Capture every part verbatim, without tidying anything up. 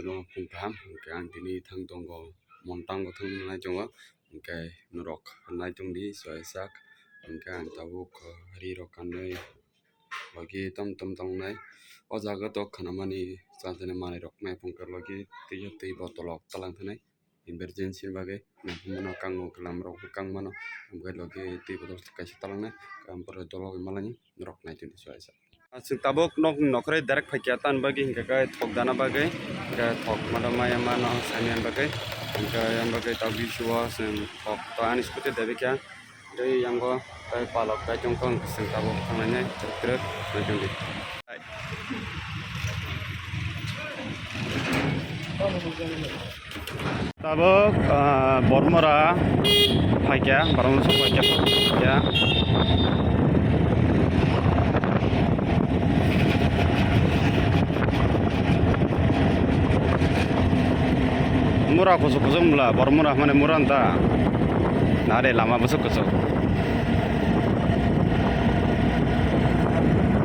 Phung kaham, hwnkhe ang tini thang tongo, Montango thang nai tongo, hwnkhe norok nai tongdi, soisak, hwnkhe ang tabuk ri rok kanwi logi tom tom tongnai. O jaga to khanamani, chajani manwi rok nai phungkhe logi twi twi botolok talang thanai. Emergency ni bagwi nangkukmano kango khe lama rok bo kang mano, hwnkhe logi twi botol kaisa talangnai, borok dolo bai malani norok nai tongdi soisak. Chwng tabuk nok ni nokhrwi direct phaikha, tamni bagwi hinkhe khe thok dana bagwi, hinkhe thok mada maya mano sani bagwi, hinkhe yang bagwi tabuk bisingo chwng thok to ani scooty debikha, tei yango tei palok tei tongkha, hinkhe chwng tabuk thanglainai twrwk twrwk naitongdi. Tabuk, ah, Bormora phaikha, Bormora sok phaikha, phaikha. Mura kuchuk kuchuk mula, Bormora mane mura nta. Nare lama bwswk kuchuk.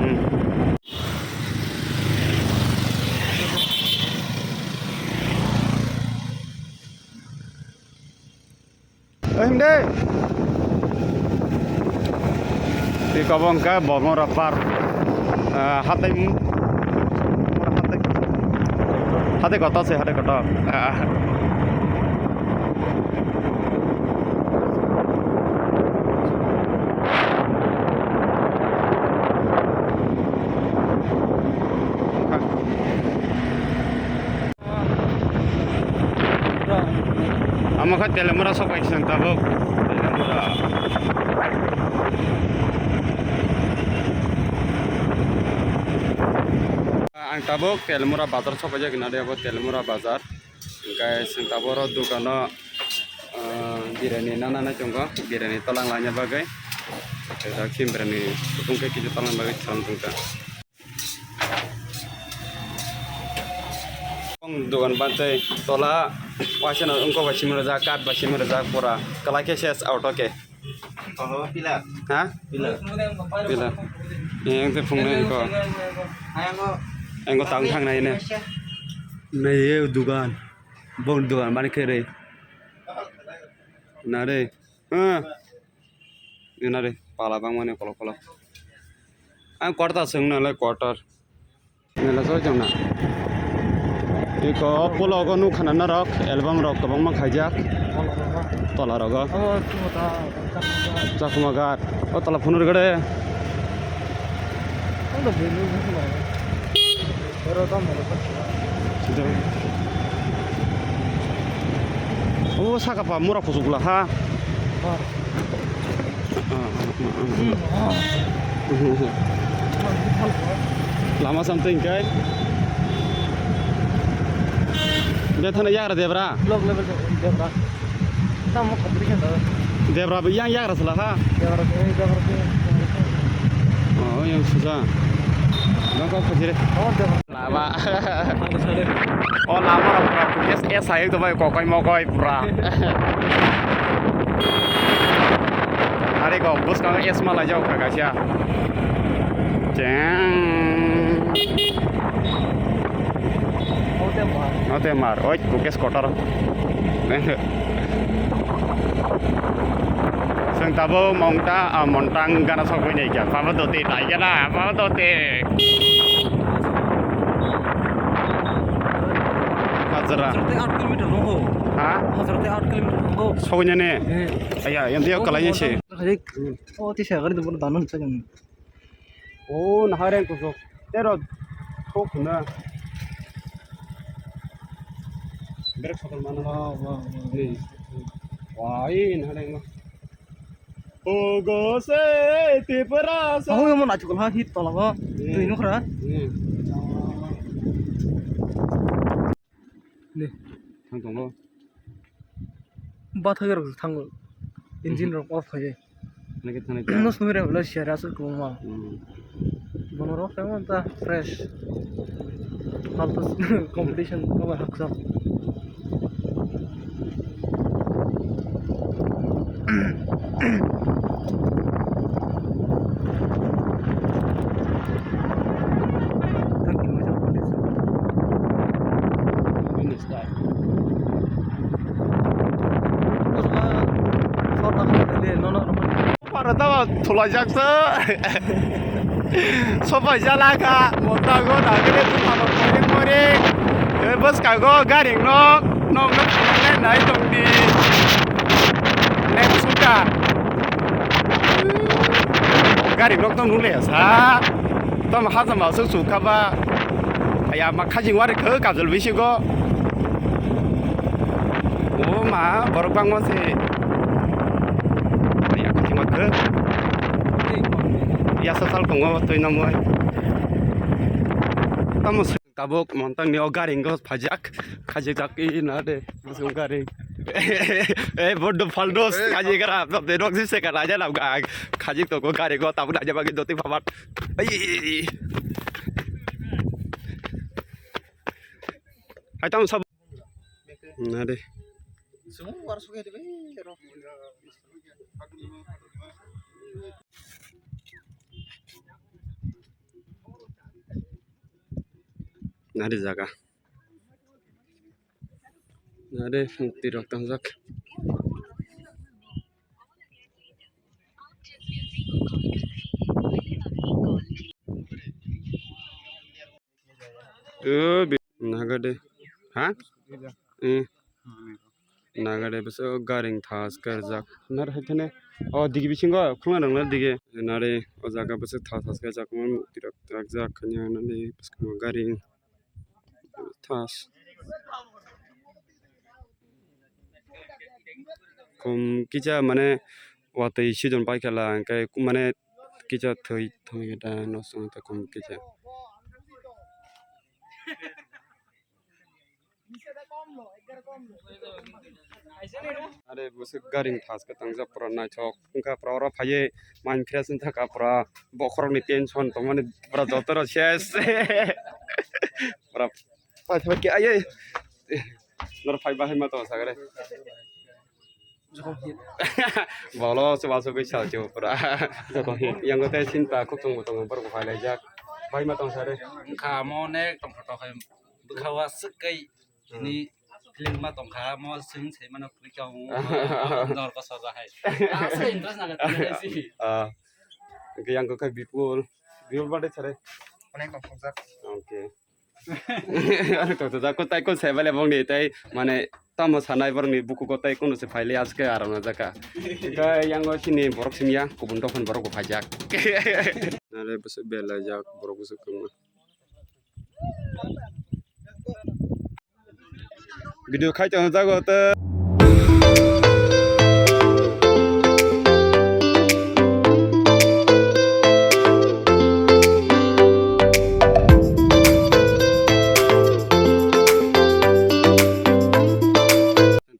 Hmm. Himde. Twi kobong khe Bormora Park. Ah, hatai, hatai, hatai kotor se, hatai kotor. Ah. Omo khe Telemura sok bai seng tabuk. Ang tabuk Telemura bazar sok bai jak nadi abo Telemura bazar. Hingke seng tabuk oro dukano, ah, birani nana nai tongo, birani tolang laina bagwi. Tei dak khe birani supung khe kisa tolang bagwi thang tongkha. Dogan bantei tola waisano wngkok bai simi rijak, kath bai simi rijak pura kwlai khe ses auto khe. Oho, pillar. Ha? Pillar. Pillar. Eh, ang tei phungnai wngkok. Ayang o. Ang o tang thangnai ne. Nai ye dogan. Bong dogan bani khe re. Na re. Ah. Ina re, pala bangmani kolok kolok. Ang quarter se wngna le quarter. Mela soi jongna. Iko pulo go nukha na norok, album rok kwbangma khaijak. Tola rogo. Chakma gar. O tola phunur gade. O saka pa mura kuchuk la ha. Lama something kai. Bethana yagra debra. Block level debra. Tamo competition da. Debra yang yagra sala ha. Debra, debra. Oh, yang susah. Bangkok kajire. Oh, debra. Lama. O lama rok pura S S hai to bai kokoi mokoi pura. Ari go bus kang S malai jau kha kaisa. Cheng. Ote mar. Ote mar. Oi, Mukesh Kotor. Chwng tabuk Mongta, ah, Montang gana sokwi nai kha. Pama doti nai kha na, pama doti. Hajra. Hajra tei aat kilometer nongo. Ha? Hajra tei aat kilometer nongo. Sokwi nai ne? Eh. Aya, yang dia kalai se. Hai. Oh, ti sa gari tu bono danon sa jang. O nahareng kusuk tero thok hwnna. Brake sakal mano. Wah, wah, wah. Ni. Wah, ee nahareng ma. Ogo se Tripura sa. Ogo mo naithokol ha hit tola bo. Ni. Twi nukhra. Ni. Ni. Thang tongo. Bathai rok thango. Engine rok off khai. Nake thani. No sumire ulo share asuk kuma. Hmm. Bono rok tamo ta fresh. Halto competition ko ba haksa. Paro tamo thulajak se. Sopai jala kha, monta go dagre tu paro kore kore. E bus ka go garing nok, nok nok nai tong di. Next suka. Garing nok tong nule sa. Tamo hajama su su kha ba. Aya ma khajing wari khe kajol bisi go. O ma borok bangma se. Aya khajing wari khe. Ya sa sal kongo toi namoi. Tamo se tabuk montang ni o garing go phajak. Khajik jak i na de. Busung garing. Eh, bodo faldos. Khajik kara. Tabuk de rok si se kara aja lam ga. Khajik to go garing go tabuk aja bagi doti phamat. Ai. Hai tamo sab. Na de. Na de jaga. Na de mukti rok tangjak. O bi-, naga de. Ha? Eh. Naga de bwswk garing thas karjak. Nar hai thane. O digi bisingo khulna rwngna digi. Nari o jaga bwswk thas thas karjak. Mukti rok twlajak. Kanya nani bwskango garing. Thas. Khum kisa mane watwi season paikha la, hwnkhe mane kisa thwi thangwi da nosto wngkha khum kisa. Are bwswk garing thas khe tangjak pura naithok wngkha, pura oro phaiwi mind fresh wngkha pura, bokhorokni tension tongmani pura joto rok ses. Pura paithak khe ayai norok phai bahai ma tongo sagre. Bolo se wansugwi sa se pura. Yang tei sinta khuk chwngbo tongo borok bo phai laijak. Bahai ma tong sagre. Wngkha mo nek tongkha tongkha bwkha o aswk kai. Ni film ma tongkha, mo swing sai mano click on, dor ko soja hai. Asa interest na kati si. Ah, yang ko kai Bipul, Bipul bade sare. Onek tong sojak. Okay. Ano to to ko tai ko sai bale bong ni tai mane tamo sanai borok ni buku ko tai kono se phaile aske aram na jaka. Kai yang o sini borok sing ya kubun dokon borok ko phajak. Nale bese bela jak borok bese kuma. Video khai tong jago te.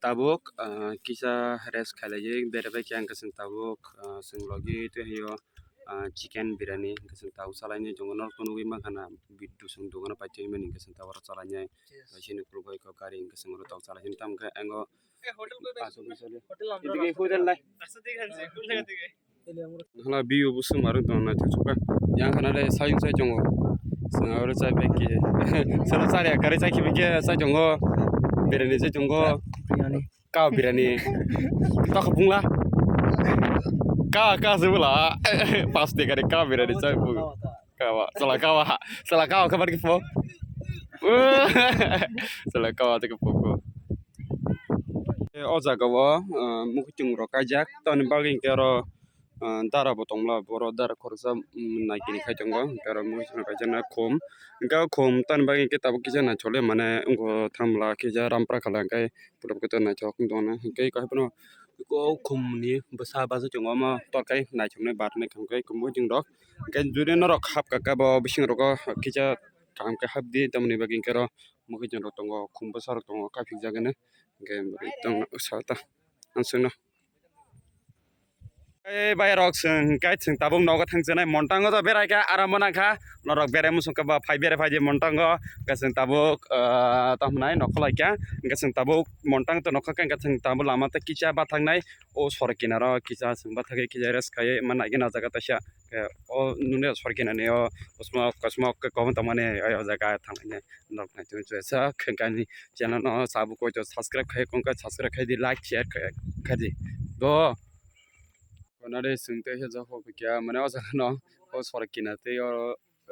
Tabuk, ah, kisa rest khailaiwi bere bai khe ang khe chwng tabuk, ah, chwng logi twi hwnyo. Ah, chicken birani hwnkhe chwng tabuk chalainai tongo, norokno nugwi mankha na, biddu chwng dogano paithai mani hwnkhe chwng tabuk oro chalainai. Yes. Bai sini ukuluk bai kok gari hwnkhe chwng oro tabuk chalainai, tamo khe ango. Eh, hotel bai bai. Aswk bai sori. Hotel amra. Edige hotel nai. Asa dige hanse, kul jaga dige. Hala view bo swng arwng tongo naithok sukha. Yang khana le sayung sai tongo. Chwng oro chai bai khe. Salo chari akari chai khibi khe sai tongo. Birani sai tongo. Biryani. Kawa birani. Tokha pungla. Kawa, kawa se bula. Pas de kare kawa birani chai pung. Kawa, sala kawa. Sala kawa kabar ki po. Sala kawa te ki po ko. O jaga o, ah, mukhuitung rok kaijak. Toni bagwi hwnkhe oro, ah, dara bo tongla. Boro dara khoroksa, mm, naikini khai tongo. Hwnkhe oro mukhuitung rok kaijak na khum. Hwnkhe o khum toni bagwi hwnkhe tabuk kisa naithok le mane wngkha thamla kisa rampra khala hwnkhe. Photo khe naithok wng tongna hwnkhe kaiphano o khumni bwsa bachai tongo, omo torkai naithoknai barnai khamkhe khumui chwng rok. Hwnkhe jodi norok hapkha khe bo bising rogo kisa kaham khe hapdi, tamoni bagwi hwnkhe oro mukhuitung rok tongo, khum bwsa rok tongo, kaphikjagani hwnkhe tongno sata ang chwngno. Ei bai rok chwng kai chwng tabuk nogo thang chinai montango to berai kha aram bo nang kha norok berai muchung khe ba phai berai phai di montango hwnkhe chwng tabuk ah, tamo nai nokho lai kha hwnkhe chwng tabuk montang to nokha khe hwnkhe chwng tabuk lama tei kisa bathang nai o sor kinaro kisa chwng bathagwi kisa rest khaiwi ma nai gana jaga taisa o nini sor kinani o kosmok kosmok khe kobong tongmani o jaga thang nai. Norok naitugwi chwraisa khe ani channel no sabo koito subscribe khai kongkha subscribe khai di like share khai di do. Konare chwng tei khe jokho kya mane o jaga no o sor kina tei o,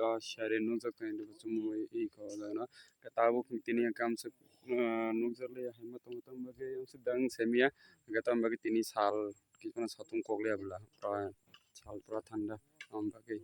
o sari nukjak tong chumui iko o jaga no. Khe tabuk tini kamswk, ah, nukjak le hai ma tongo tamo bagwi ang se dang semiya. Hwnkhe tamo bagwi tini sal kisa no satung kok le bwla. Sal pura thanda tamo bagwi.